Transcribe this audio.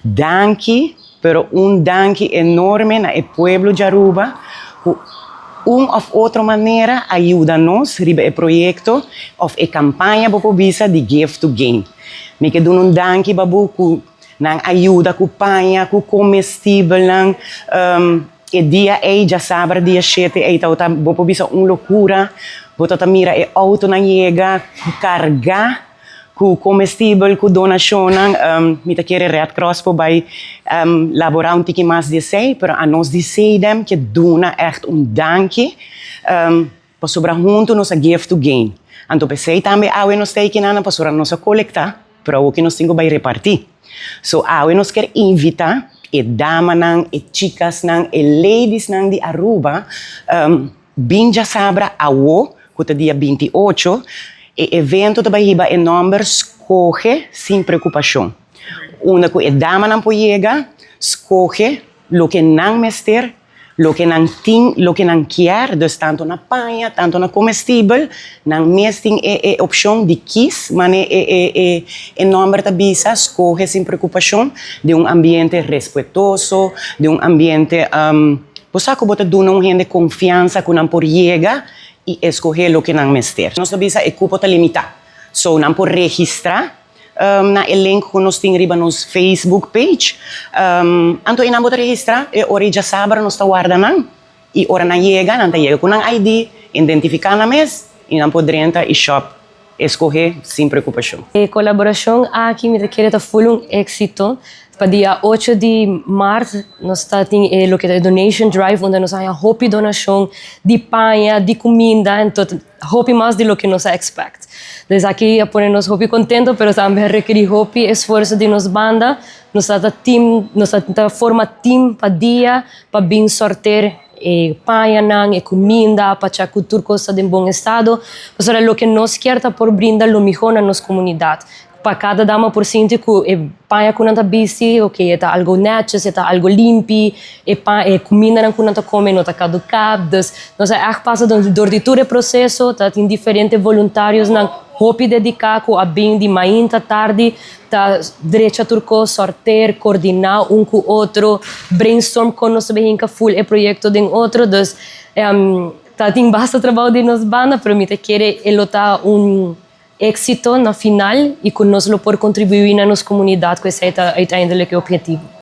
Danki, pero un danki enorme na e pueblo di Aruba, ku un of otro manera a yuda nos riba e proyecto of e campaña, bo por bisa, di Give to Gain. Mi ke duna un danki babu ku nan a yuda ku paña, ku comestibel nan e dia ei, diasabra dia 7 ei, ta bo por bisa un locura. Bo ta mira e auto nan yega carga ku comestibel, ku donacion nan. Mi ta kere Red Cross por bai elabora un tiki mas di esey, pero anos di CDM ke duna echt un danki pasobra hunto nos a give to gain. Anto p'esey tambe awe nos ta aki nan, pasobra nos a colecta, pero awor nos tin cu bai reparti. So awe nos kier invita e damanan, e chicasnan, e ladiesnan di Aruba, bin diasabra awo, cu ta dia 28. E evento tambe hiba e nomber Scoge Sin Preocupacion. Unda cu e damanan por yega, scoge loke nan mester, loke nan tin, loke nan kier, dus tanto na paña, tanto na comestibel, nan mes tin e opcion di kies, ma e nomber ta bisa, Scoge Sin Preocupacion, den un ambiente respetuoso, den un ambiente, bo cu ta duna un hende confiansa cu nan por yega y scoge loke nan mester. Nos bisa e cupo ta limita. So nan por registra na e link cu nos tin riba nos Facebook page. Anto nan por registra y ora diasabra nos ta warda nan. Y ora nan yega, nan ta yega cu nan ID, identifica nan mes y nan por drenta y shop, scoge sin preocupacion. E colaboracion aki mi ta kere ta full un exito. Pa dia 8 di maart nos ta tin loke ta donation drive, unda nos a haya hopi donacion di paña, di cuminda, anto hopi mas di loke nos a expect. Dus aki a pone nos hopi contento, pero tambe a rekeri hopi esfuerso di nos banda. Nos ta team, nos ta forma team pa dia, pa bin sorteer e pañanan, e cuminda, pa check tur cos den bon estado. Pasobra loke nos kier ta por brinda lo miho na nos comunidad. Pa cada dama por sinti cu e paña cu nan ta bisti, ok, ta algo netjes, ta algo limpi, e pa, e cuminda nan cu nan ta come no ta caduca. Dus nos a echt pasa door di tur e proceso, ta tin diferente voluntarionan hopi dedica cu a bin di mainta tardi, ta drecha tur cos, sorteer, coordina un cu otro, brainstorm con nos bay hinca full e proyecto den otro. Dus ta tin basta trabou di nos banda, pero mi ta kere e lo ta un exito na final y cu nos lo por contribui na nos comunidad, cu esey ta uiteindelijk e obhetivo.